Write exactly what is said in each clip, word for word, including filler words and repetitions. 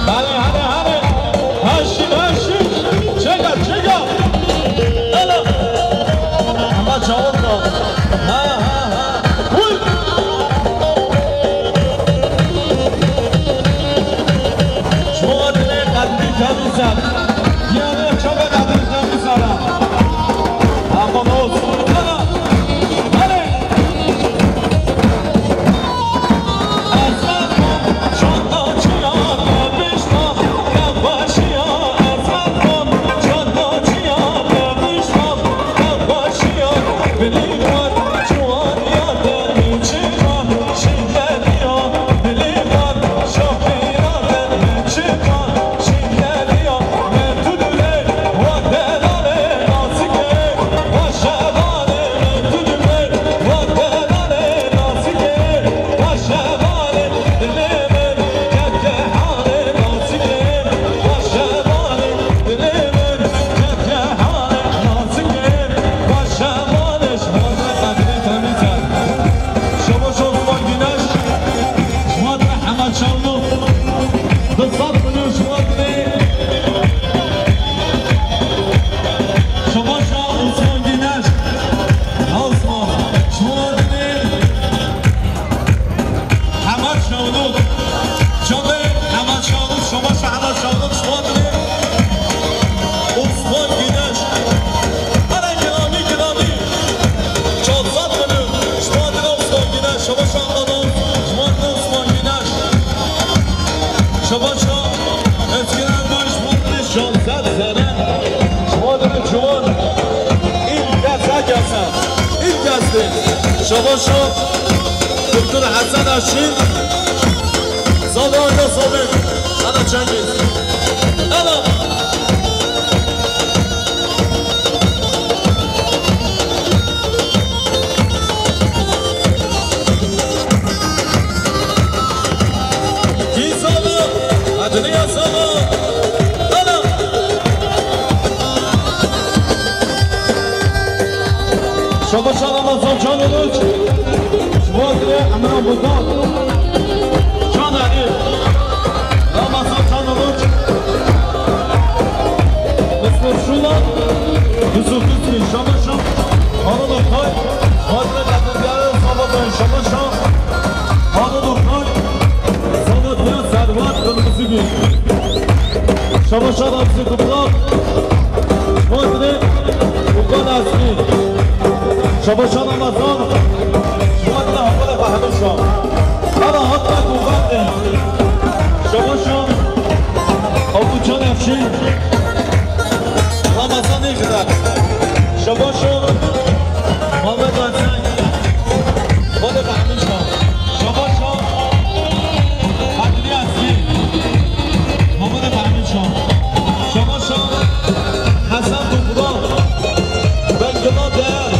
Hadi, hadi, hadi. Haşim, haşim. Çeka, çeka. Ela. Ama çabuk ol. Ha, ha, ha. Huy. Şuan ne kadri kamisa. Diğer çok kadri kamisa. Ama olsun. Ela. Hadi. Şabaşa Osman Güneş. Ha Osman. Şuan ne? Hemed Şawnuk. Çavê Hemed Şawnuk, Şabaşa Hemed Şawnuk, Şuan ne? Osman Güneş. Hele giramî, giramî. Çar sed milyon. Şuan ne Osman Güneş, Şabaşa Hemed Şuan ne Osman Güneş. Şabaşa Eski Erbaş Mutlu Şamzat Zeren. Şuan ne Şuan. İlk kez, ilk kez. İlk kez. Şabaşa Doktor Hasan Aşin. Sağ ol, sağ ol. Ana Cengiz. Ana. Kî sağ ol. Adını yazsana. Ana. Şabaşa Ramazan Can Uluç. Şuan ne Emrah Buldan. Can Ali. Ramazan Can Uluç. Mısır Şulan. Yusuf Hüsnü Şabaşa. Harun Oktay. Muharrem Abdülkadir Sabahtan Şabaşa. Harun Oktay. Sabahtan Servat Kırmızıgül. Şabaşa Ramzi Kutlar. Şuan ne Okan Azmi. Şabaşa Ramazan. Şuan ne Hakkı Fahmi Şuan. Ana Hakkı Kutlar. Şabaşa Abu Can Efşin. Ramazan Ekler. Şabaşa Muhammed Hasan. Hadi Fahmi Şuan. Şabaşa Adli Azmi. Muhammed Fahmi Şuan. Şabaşa Hasan Toprak. Bengala Değer.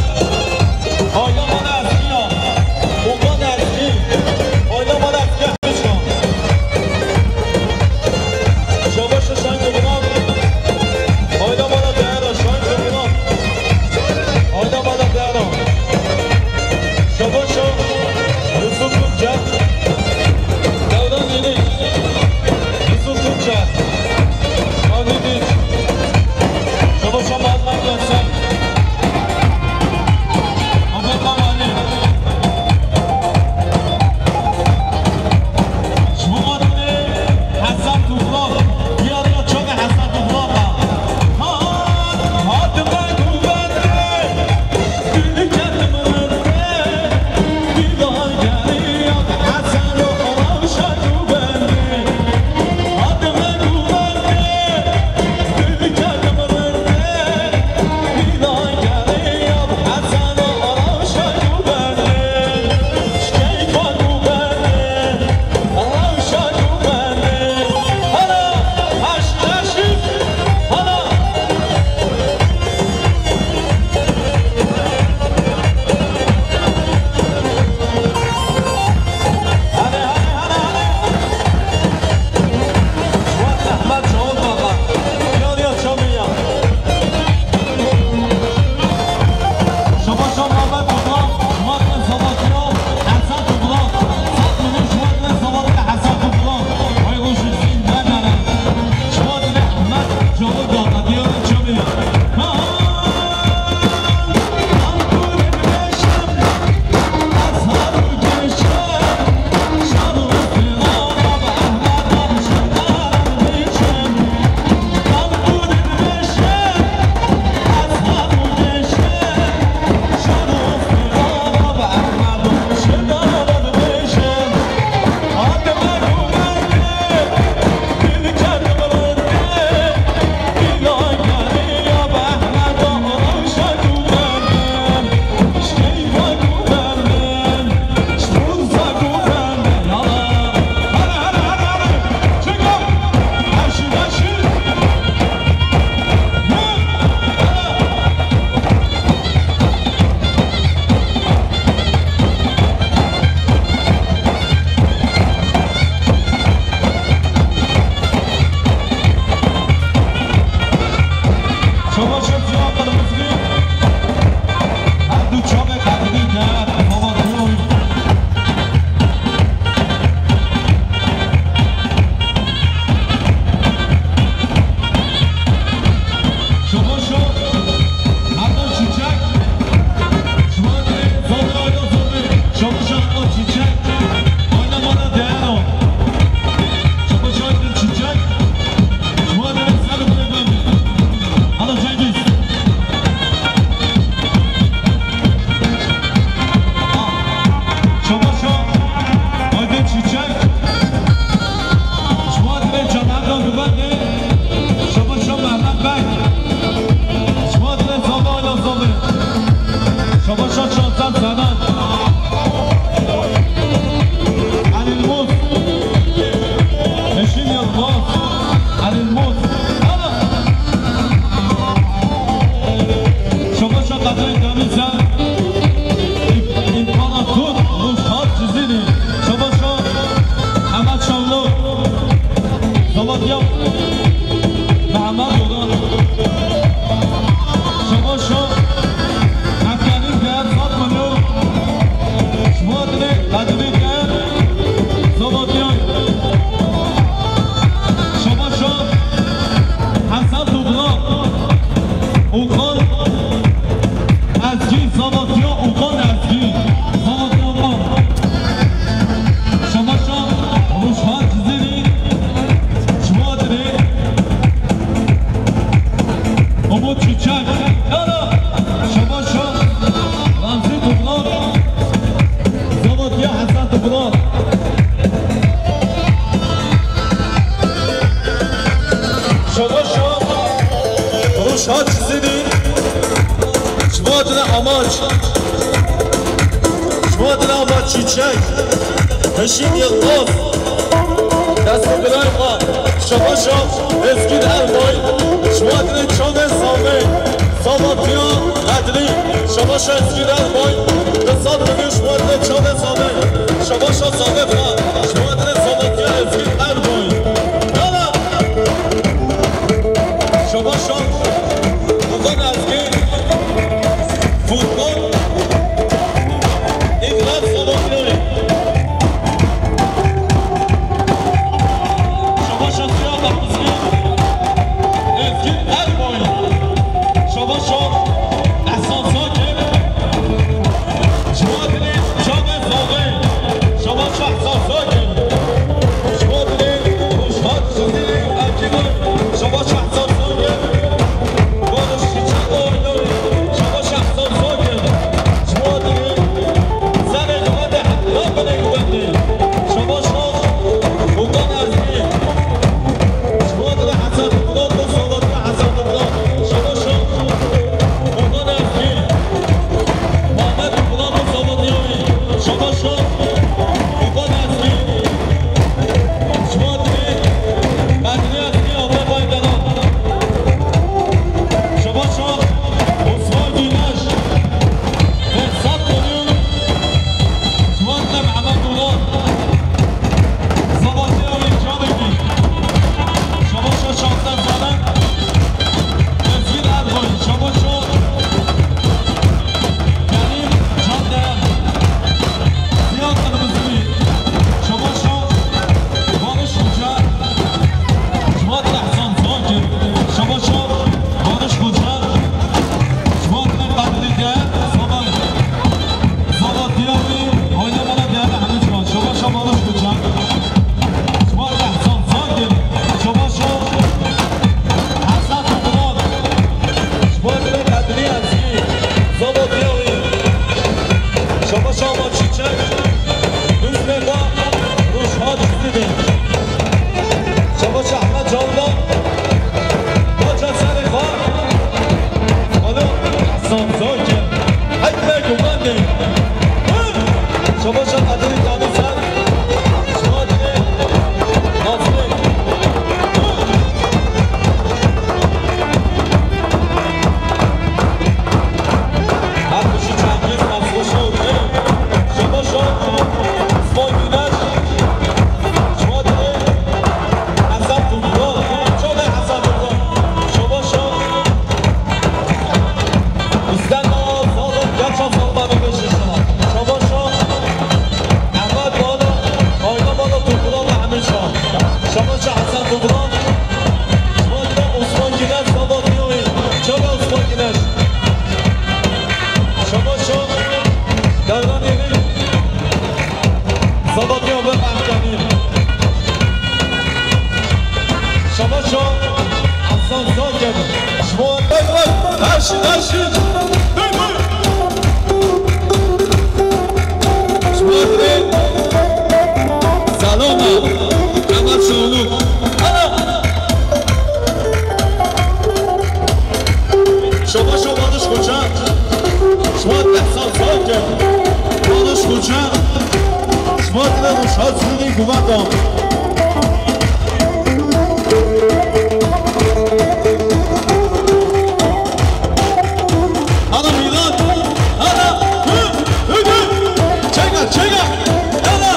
Aylama Nazmiya. Okan Nazmi. Aylama Nazmiya. Mehmet Oran. Şabaşo. Efkanî Geyat Fatma Lo. Ji bo dilê Qedrî Geyat. Zavatiyay. Şabaşo. Hesen Toprak. Okan. Ezgî, Zavatiya Okan Ezgî. Zavatiya Okan. Şabaşo Rojhat Cizîrî. Ji bo Adirê. Umut Çiçek. Yala. Şabaşo Remzî Toprak. Zavatiya Hesen Toprak. Şabaşo Rojhat Cizîrî. Ji bo Adirê Amaç. Ji bo Adirê Amaç Çiçek. Hişîm Yilmaz. Dest bi gulay xwe. Şabaşo Ezgîn Erboy. Ji bo Adirê Çavê Savê. Zavatiya Qedrî. Şabaşo Ezgîn Erboy. Di sed milyon ji bo Adirê Çavê Savê. Şabaşo Savê xwe. Ji bo Adirê Zavatiya Ezgîn Erboy. Yala. Şabaşo Okan Ezgîn. Futbol. Îqrar Solokyayê. Şabaşo Siyada Mizgîn. Ezgîn Erboy. Şabaşo Ehsan Zakir. Ji bo Adirê Çavê Zavê. Şabaşo Ehsan Zakir. Ji bo Adirê Rojhat Cizîrî Erkînay. Şabaşo Ehsan Zakir. Barış Çiçek Oynayî. Şabaşo Ehsan Zakir. Ji bo Adirê Serê Guwendê Hemra Binê Guwendê. Şabaşo Okan Ezgî. Ji bo Adirê Hesen Toprak, Zavatiya Hesen Toprak. Şabaşo Okan Ezgî. Mehmet Toprak, Zavatiya wî. Şabaşo Okan Ezgî. Ji bo Adirê Bedrî Ezgî, Avrupayê Dena. Şabaşo Osman Güneş. Behzat Dönüm. Ji bo Adirê Mehmet Oran. Zavatiya wî Canekî. Şabaşo Şansel Zalim. Ezgîn Erdoğan. Şabaşo Kerîm Candeyan. Ziya Qirmizgilî. Şabaşo Barış Hoca. Ji bo Adirê Ehsan Zakir. Şabaşo Barış Hoca. Ji bo Adirê Qedrî Gel. Sabah. Zavatiya wî, oynamana değerli Hamit Can. Şabaşo Barış Hoca. Ji bo Ehsan Zakir. Şabaşo Ehsan Toprak. Ji bo Qedrî Ezgî. Zavatiya wî. Şabaşo Ama Çiçek. Duzlê xwe. Rojhat Cizîrî. Şabaşo Ehmed Candan. Baca serê xwe. Alo. Ehsan Zakir. Heyt me gumandê. Şabaşo Qedrî Tanî Ser. Şabaşo Nazmi. Her kişi Cengiz Nazmi Şabaşo. Osman Güneş. Şabaşo. Hesen Toprak. Şabaşo. Bizden daha fazla gerçek Fatma Bey Beşiktaş'a. Şabaşo. Ahmet Bağlı, Ayna Bağlı, Turkulan ve Hamit Şah. Şabaşo Hasan Turkulan. Şabaşo Osman Güneş, Sabah Diyoğlu. Çabuk Osman Güneş. Şabaşo. Devran Yeni. Sabah Diyoğlu ve Mahmut Emin. Şabaşo. Hasan Zaker. Şuan. Taşın, taşın. Duy, duy. Şuan. Salona. Kemal Şovluk. Ana. Şoba şoba dış koça. Şuan. Hasan Zaker. Barış Koça. Şuan. Ruşat Zilî Guvaka. Ana Milan, ana, hı, hı, hı. Çeka, çeka, ana.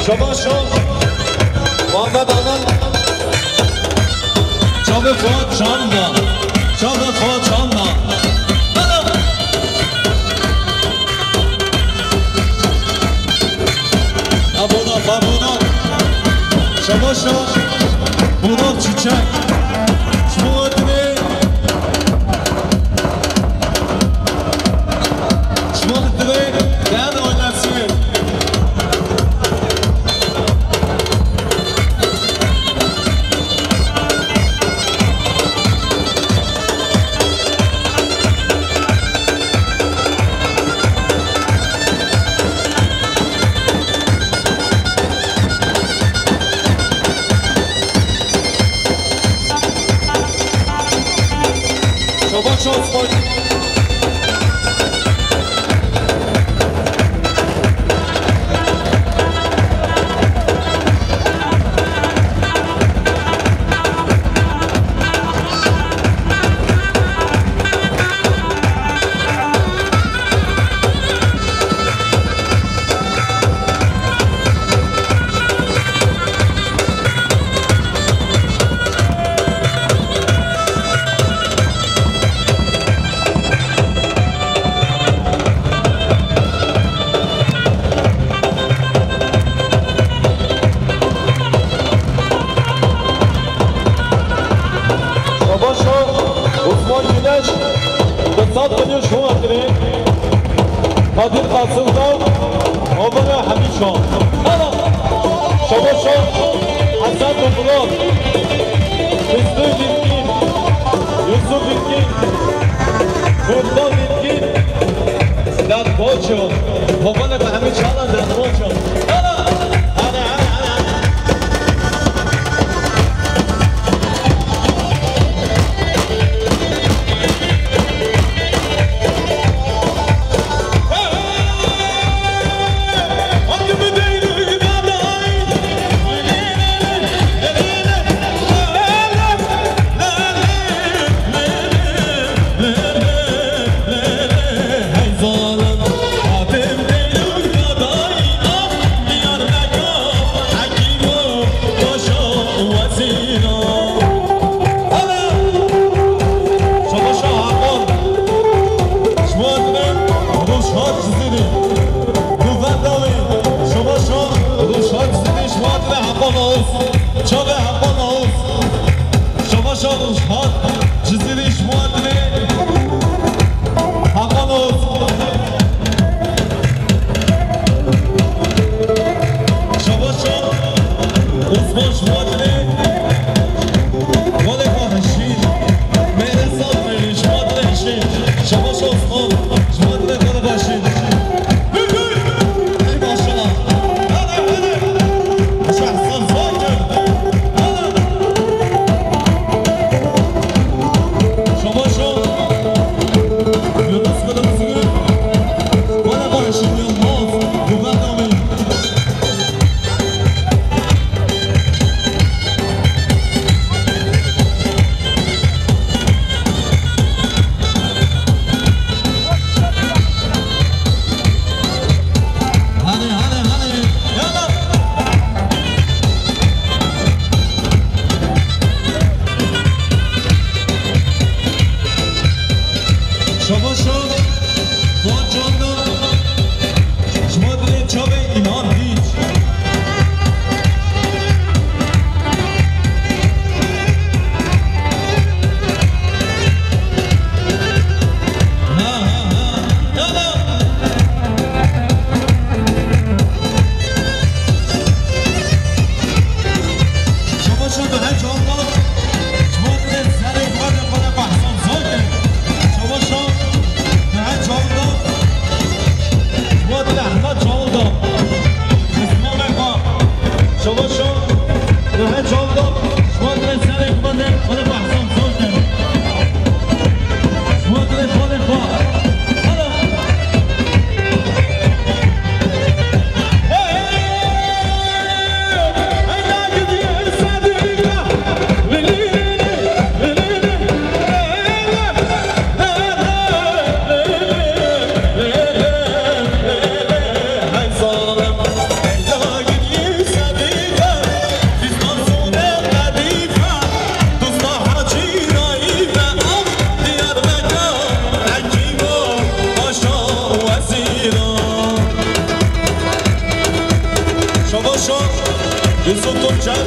Şabaş ol. Muhammed Anan. Çavê Fuat Çamda. Çavê Fuat Çamda. Alo. Abona, abona. Şabaş ol. Burak Çiçek. Şmuatine. Şmuatine. Değerli oynasın. Şabaş Osman. Şabaş o, Osman Güneş, bi sed milyon şova kirê. Kadir Kasım'da, Omar Hamid Şah. Şabaş o, Hasan Dumlak, Hüsnü Bilgin, Yusuf Bilgin, Muhtar Bilgin, Dad Boço, Babanı Fehmi Çalan, Dad Boço. Hala! Hala, hala, hala, hala. Şabaşa Hakan. Ji bo hatine Rojhat Cizîrî. Li ber dawî. Şabaşa Rojhat Cizîrî, ji bo hatine Hakan Oğuz. Çavê Hakan Oğuz. Şabaşa Rojhat Cizîrî, ji bo hatine Hakan Oğuz. Şabaşa Osman, ji bo hatine. Wale xwe hişîn. Mêre sal me, ji bo hatine hişîn. Şabaşa Osman, ji bo hatine wale xwe hişîn. Tunçer,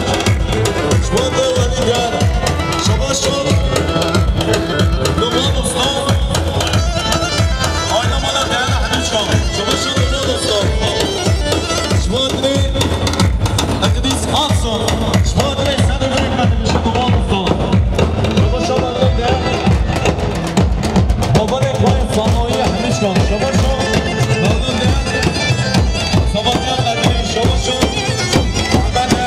ji bo te welî der. Şabaş ol. Numan Usta. Ayna mala değerli Hemî Çal. Şabaş ol Numan Usta. Ji bo te Eqdîs Akson. Ji bo te sen de bırakmadın. Numan Usta. Şabaş ol Ayna değerli. Babanê xwe yê Sanoyê Hemîçkan, şabaş o. Nano de. Sabatya Qadî, şabaş o. Ahmet de.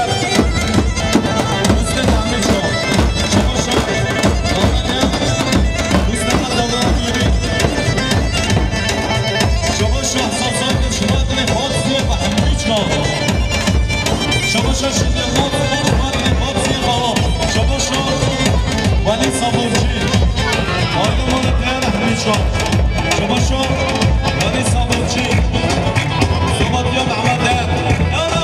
Husnê Hemîçkan, şabaş o. Nano de. Husnê Qadî. Şabaş o, Hasan Saygın, şabaş o, Fatih Hemîçkan. Şabaşa şimdi Mat, Mat, Mat, Mat, Mat, Mat, Şabaşa Veli Sabuncu. Aydın Malı Değer Ahmetcan. Şabaşa Veli Sabuncu. Sabatya Mehmet Değer. Yana.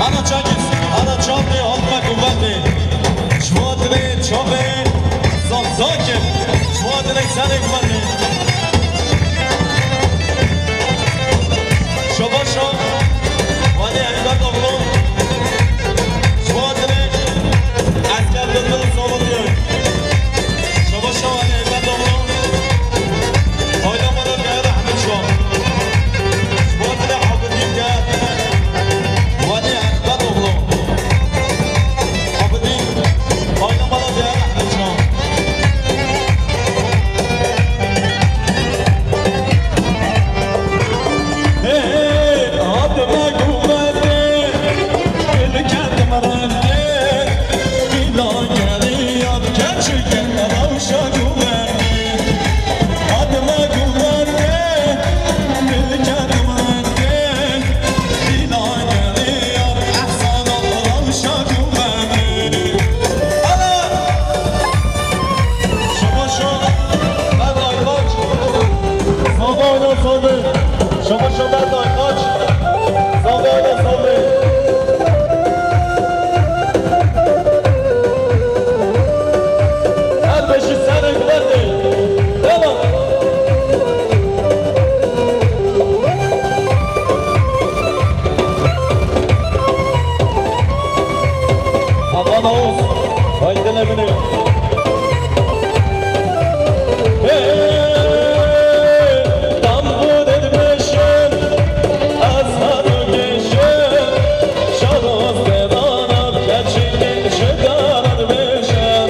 Ana Çakis, ana Çakis, halka kuvveti. Şuadre Çavê Zazakê. Şuadre Serê Xwedê. Şabaşa Walî Ehmed Oğlu. Şuadre Esker Döndürü Savundu. Şabaşa Walî Ehmed Oğlu. Oynamadı Değer Ahmet Şah. Şuadre Abidin Değer. Walî Ehmed Oğlu. Abidin, oynamala değer Ahmetcan. Hey, adına kuvveti, ülke kımarenti, bir daha geri yap, gerçekten rauşa kuvveti. Adına kuvveti, ülke kımarenti, Her beşi serê xwedê. Devam. Aman Oğuz, haydi ne bileyim. Hey, tam bu dedim eşim, az hadu geçim, şadoz dedanam, gerçek şedaran beşim.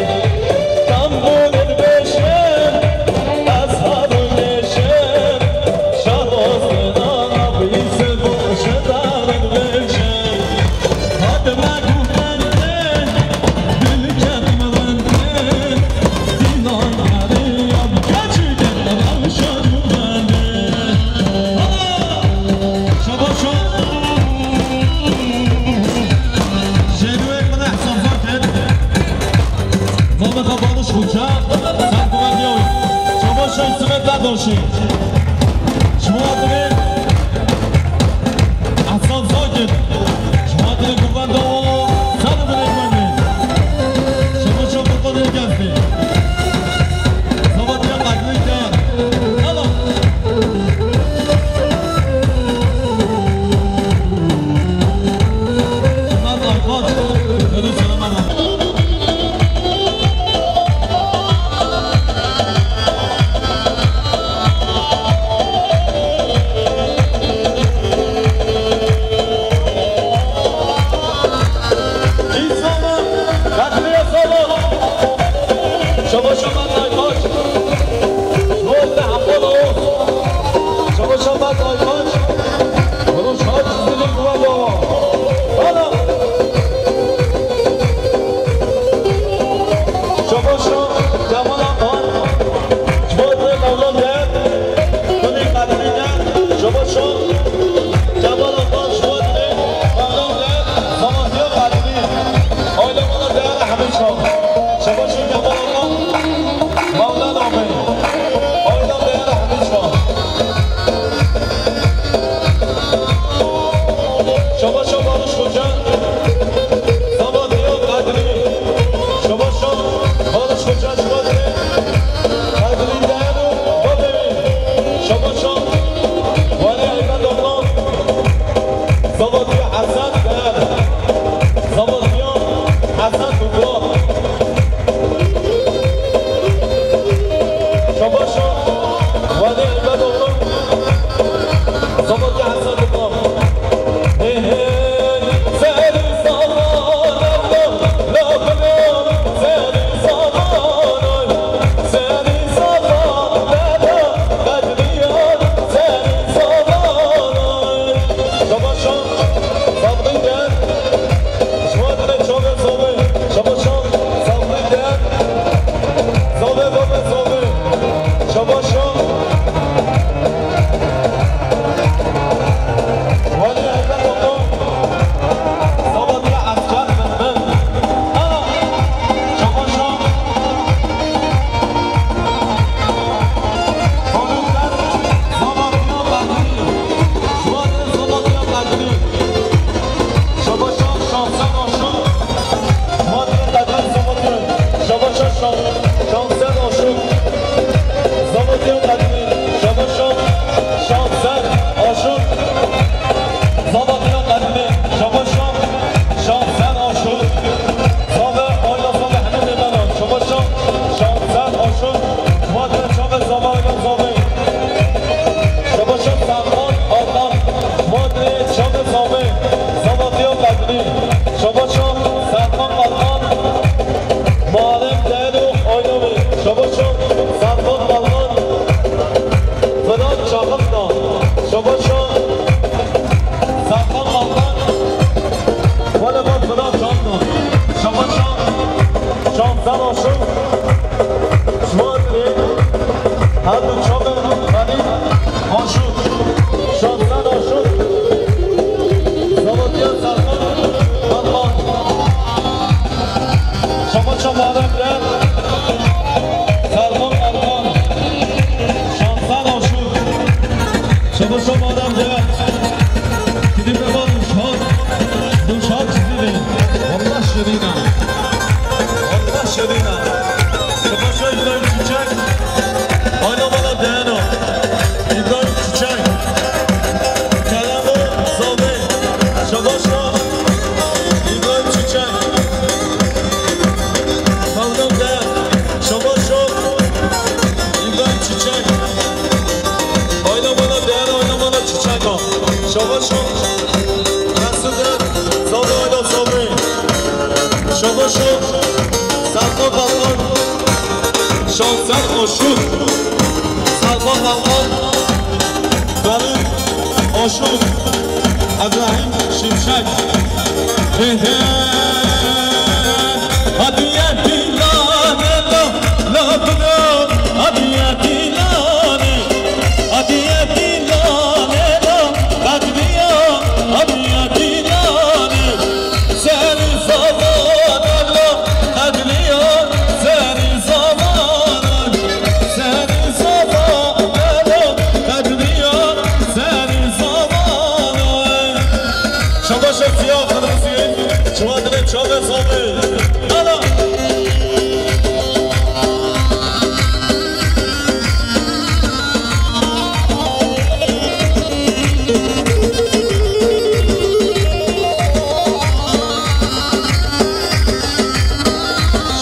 Tam bu dedim eşim, az hadu geçim, şadoz dedanam, ise bu şedaran beşim. Şumadrê Ehsan Zagir. Ji xatirê kuvveta wan, ser û binê kuvvetê. Şebaşa Furqanê Gezmî. Sabatya Qadrî Kar. Yala. Şumat Arkaç. Xêr û selamet. Hesen Dubra. Şabaşa. Wade Elbet Oğlum. Zavalya Hesen Dubra. Hey, hey, seni zavalya, lafını, seni zavalya, seni zavalya, Bedriye, seni zavalya. Şabaşa. Sabrı gel. Ji we dilê çavê zavê. Şabaşa. Sabrî de. Zavê, zavê, zavê. Şabaşa. Welî Ehmed Oto. Zavatiya esker min, min. Ana. Şabaşa. Xanûmler, zavatiya Bedrî. Ji we dilê zavatiya Bedrî. Şabaşa Şanser Aşûk. Ji we dilê Qedrî Sametî. Şabaşa Şan-, Şanser Aşûk. Sametî Qedrî. Şabaşa Şanser Aşûk. Sametî Qedrî. Şabaşa Şanser Aşûk. Zave, ayla zave hemî mêmena. Şabaşa Şanser Aşûk. Ji we dilê çavê zave, ayla zave. Şabaşa Serkan Altan. Ji we dilê çavê zave. Zavatiya Qedrî. Şabaşa Serkan Altan. Muharrem Deno Aynavi. Şabaşa Serkan Altan. Fidan Çakık'la. Şabaşa Serkan Altan. Wele bak Fidan Çakık'la. Şabaşa Şanser Aşık. Şumadri. Her du çavê Xelîl Aşûk, Şanser Aşûk, Zavatiya Serkan Balkan, Şabaşa Muharrem de Serkan Balkan, Şanser Aşûk, Şabaşa Muharrem de Kidî Beba Duşar, Duşar Çizili. Wallah şirîn e. Wallah şirîn e. Şabaşa Çiçek. Ayna bana değeno. İbrahim Çiçek. Keremo Zalbê. Şabaşo. İbrahim Çiçek. Mevlût Değer. Şabaşo. İbrahim Çiçek. Ayna bana değer, ayna bana çiçek al. Şabaşo. Mesut Değer. Zalbê, ayna Zalbê. Şabaşo. Serkan Balkan. Şanser Aşur, Serkan Balkan, Ferit Aşur, Ebrahim Şimşek. He he. Hadiye dilane la, la bro, hadiye dilane, hadiye dilane la, Bedriye, hadiye dilane. Serî zavanan lo qedriya, serî zavanan, serî zavanan lo qedriya, serî zavanan. Şabaşa Ziya Xanım Hüseyin, çuwa dilê çavê zavê. Ala.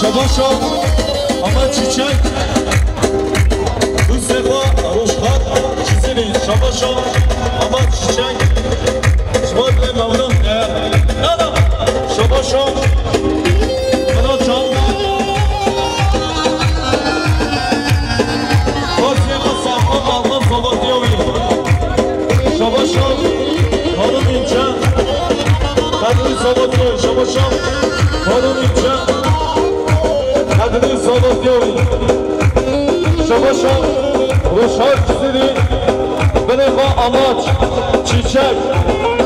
Şabaşo, ama çiçek. Hüsefa Ruşhat Çizili. Şabaşo, ama çiçek. Şubat ve Mevlût. Nada. Şabaşo. Bana çal. Korsiye Mustafa Alman Sabatiyovi. Şabaşo. Hanım İnce. Kadın Sabatiyovi. Şabaşo. Hanım İnce. Kadın Sabatiyovi. Şabaşo. Roşar Çizili. Bine xwe amaç. Çiçek.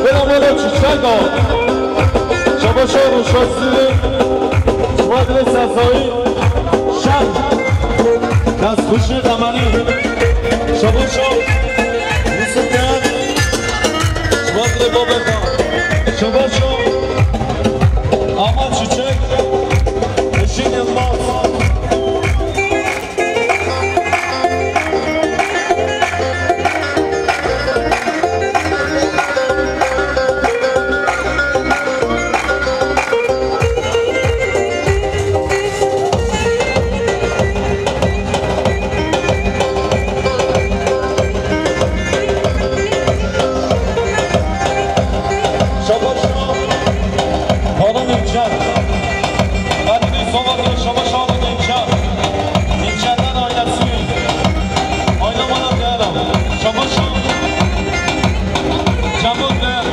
Bine bana çiçek al. Şabaşo Roşar Çizili. Şubat ve Sezayı. Şen. Destxweşî Qemerî. Şabaşo Yusuf Kaya. Şubat ve Babeka. Şabaşo Ama Çiçek. Işık Yılmaz. Şabaş, şabaş abi, Gençler. Gençlerden ailesi. Aile bana değer al. Şabaş abi. Cemal Bey.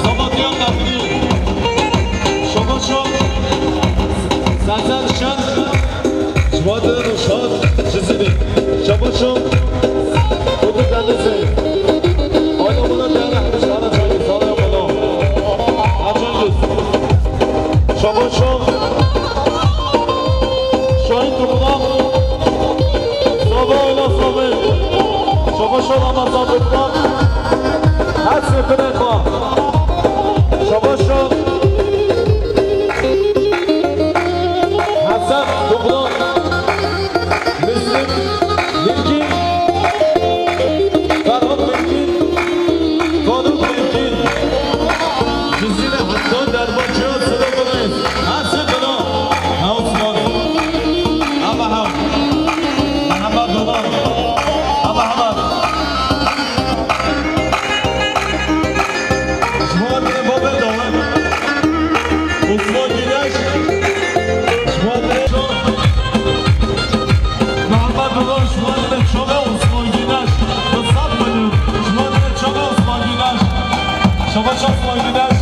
Sabatya Kadri. Şabaş abi. Sezen Şen. Ji bo te Ruşat Cizîrî. Şabaşo. Kutu Denizê. Ayna buna değer etmiş. Ana çayı. Sağ olun. Açıyoruz. Şabaşo. Şahin Toprak. Sava ola Sava. Şabaşo Ramazan Toprak. Her seferinde. Şabaşo. Hasan Toprak. Müslüm Bilgin, Ferhat Bilgin, Faruk Bilgin, Cizîrê heta Derbaciya Silobanayız. Hepsi bina. Ha Osman. Ama ha. Mehmet Dolan. Ama ha. Şumadine babê dawet. Osman Güneş. Şumadine Mehmet Dolan, şumadine çolê Osman Güneş. Hesap mıdır? Şumadine çolê Osman Güneş. Şabaş Osman Güneş.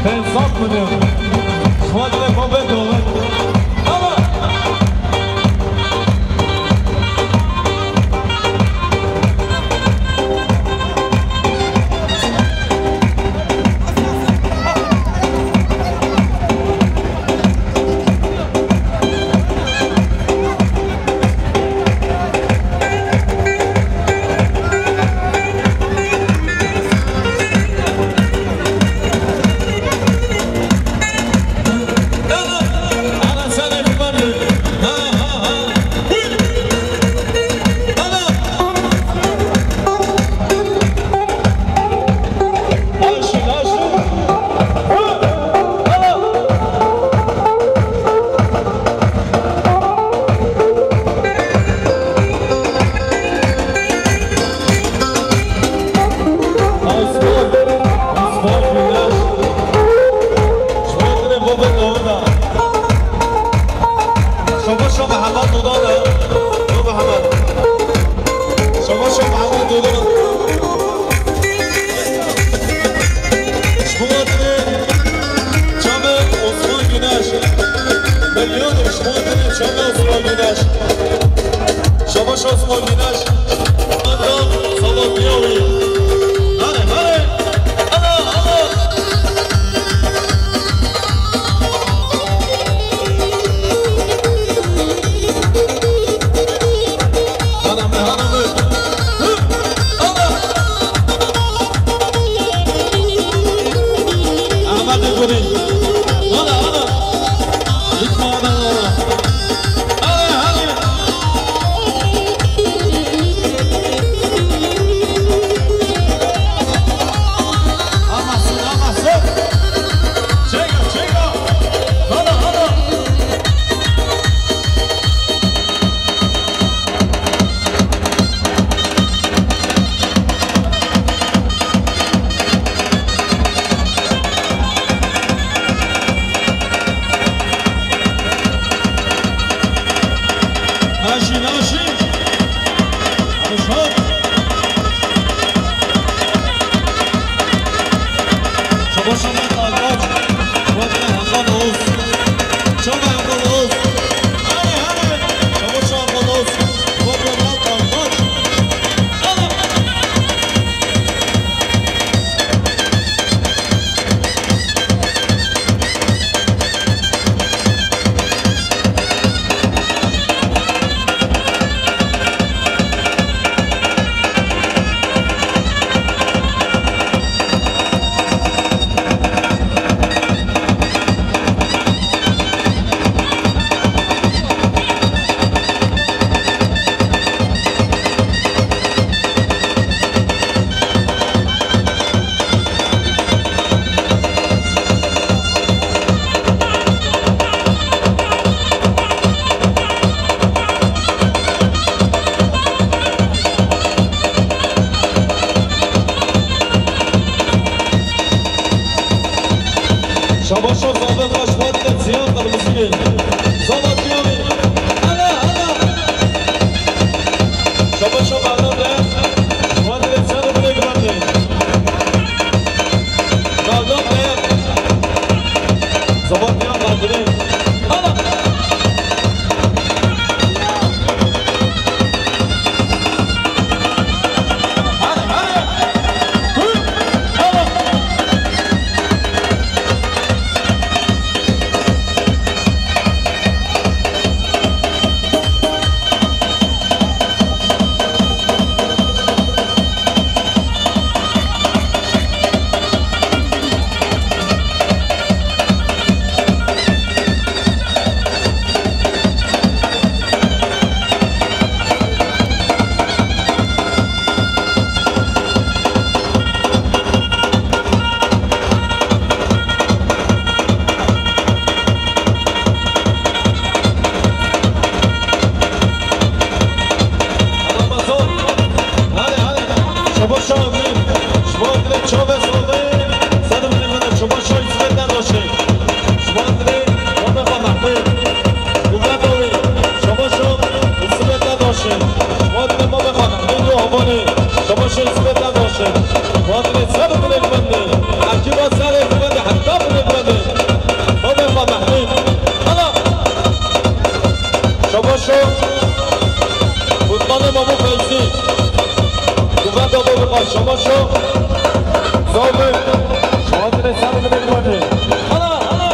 Hesap mıdır? Şumadine babê dawet. Ama Şabaş Mehmet Dodan e. Yo Mehmet. Şabaş Mehmet Dodan. Şumadine çolê Osman Güneş. Milyon Şumadine çolê Osman Güneş. Şabaş Osman Güneş. Anda sabah diyor. Hadi, hadi. Alo, alo. Hanım, hanım. Hı, alo. Ahmet Gülün. Alo, alo. Gitme, alo, alo. Alo, alo. Hamasın, hamasın. Çeka, çeka. Hala, hala. Naşî, naşî. Rişat. Çabaşa Mehmet Alpaç. Çabaşa Hakan Oğuz. Çabaşa Hakan Oğuz. Hadi, hadi. Çabaşa Hakan Oğuz. Çabaşa Mehmet Alpaç. Hadi. Şabaş o. Zor be. Şabaş ne sarı ne bekle. Hala, hala.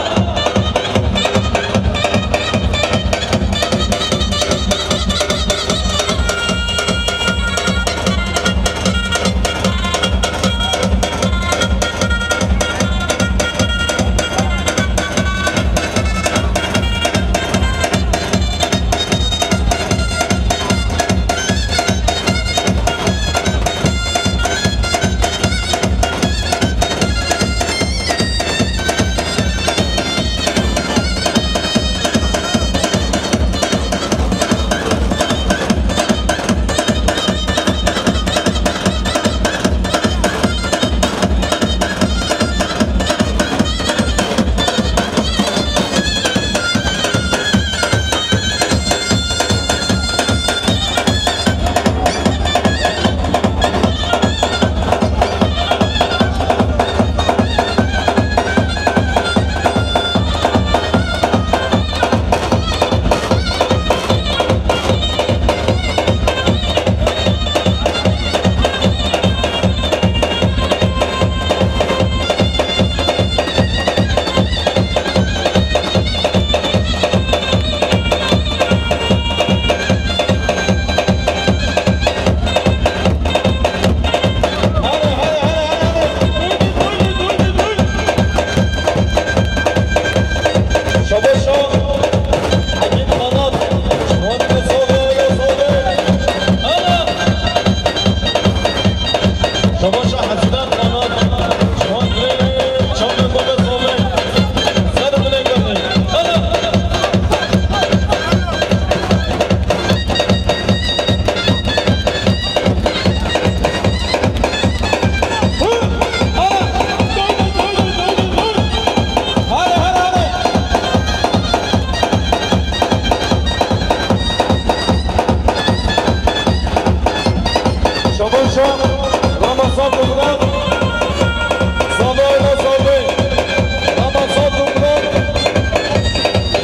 Şabaşa Ramazan Dugran, Zalay Nazarlı, Ramazan Dugran,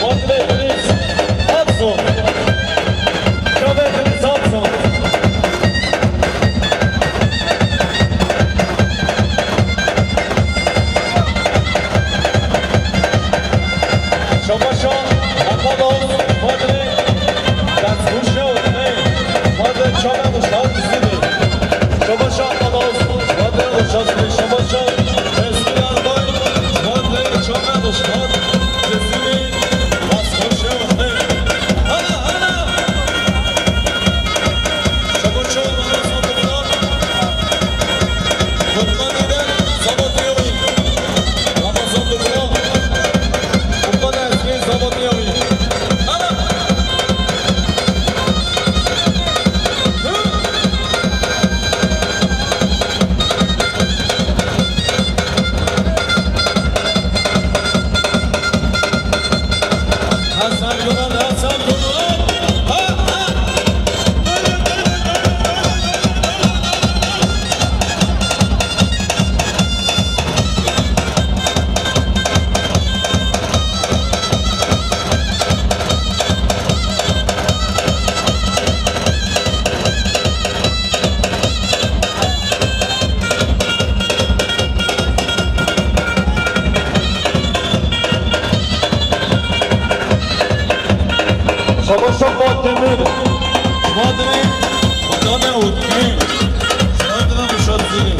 Muhammed Deniz Atson, Kamer Deniz Atson. Şabaşa Apalos Madre, Destxuşe Ûtney, Madre Çame Uşak Zînê. Şabaşa Apalos Madre Uşak Zînê, Şabaşa Mesut Yarbay, Madre Çame Uşak Zînê, Destxuşe Ûtney. Hala, hala! Şabaşa Fatih Demir. Şumadine Vatane Utki. Şumadine Muşatzili.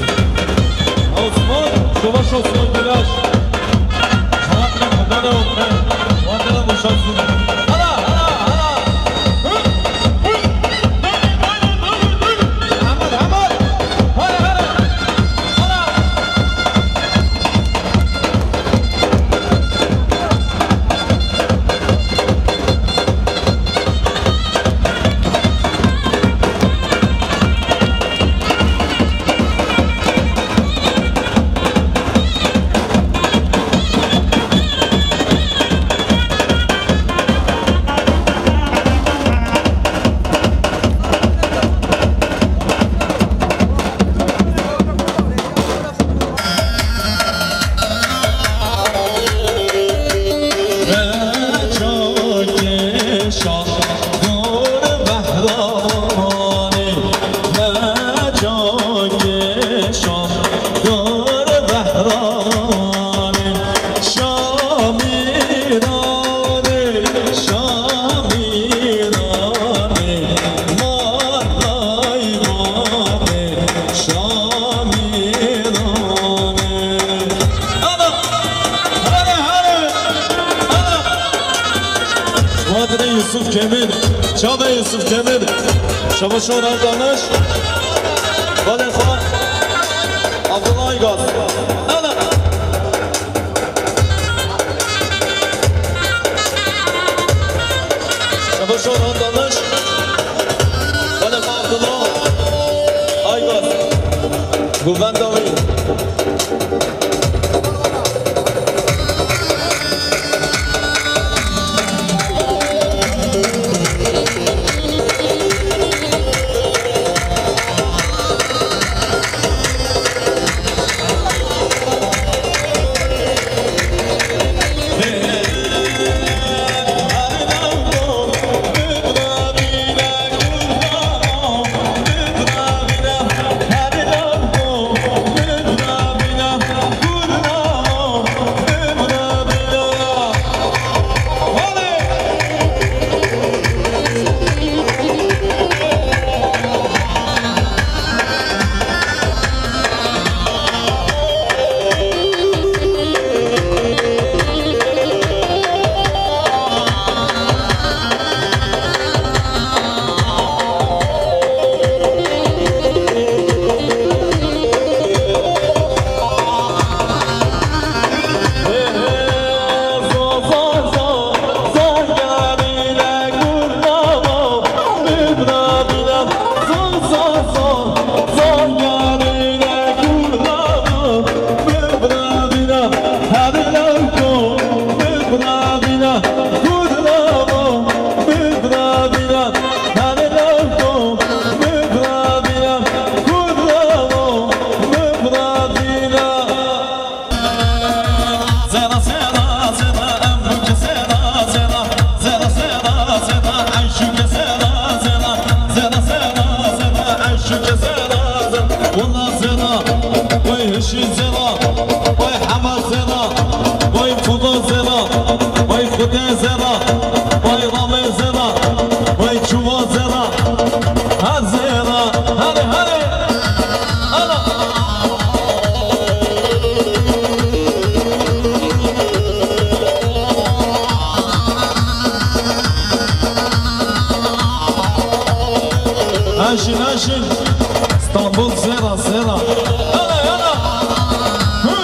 Osman, Şabaş Osman Gülaş. Şumadine Vatane Utki. Şumadine Muşatzili. Hala, hala, hala. Hı? Hı? Ahmet, Ahmet. Hala, hala. Hala. Adını Yusuf Kemir, Çabe Yusuf Kemir, Şabaşor Aldanış, Valefa, Abdullah Aygaz. Ana! Şabaşor Aldanış, Valefa Abdullah Aygaz. Guvenda wî. Wala zêra, wey hişî zêra, wey hema zêra, wey xuda zêra, wey xudê zêra, wey ramê zêra, wey çuva zêra, her zêra, herê, herê. Ana! Aşin, aşin. Stanbul zêra, zêra. Yala, yala. Hı.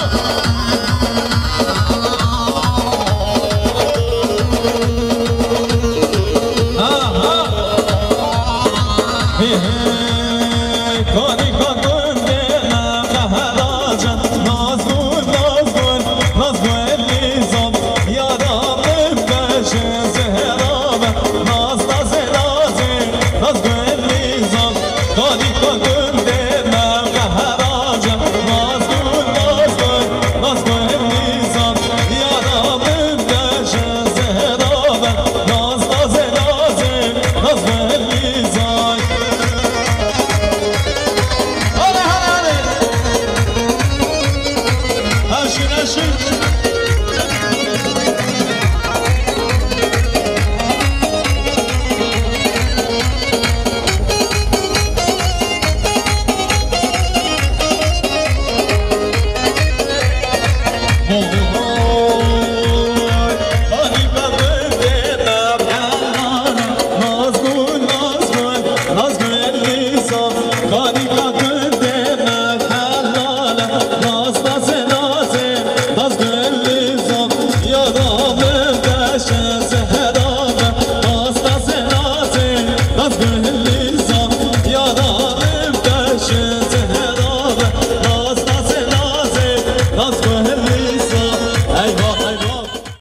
Ha, ha. He, he. Kanîka gundê me qehera can. Nazgul, Nazgul, Nazgul Lîzan. Yara min beşe zehra me. Naz, nazê, nazê, Nazgul Lîzan. Kanîka gundê me qehera can. Nazgul, Nazgul, Nazgul Lîzan. Yara min beşe zehra me. Naz, nazê, nazê, Nazgul Lîzan. Hadi, hadi, hadi. Aşin, aşin. Bol, bol.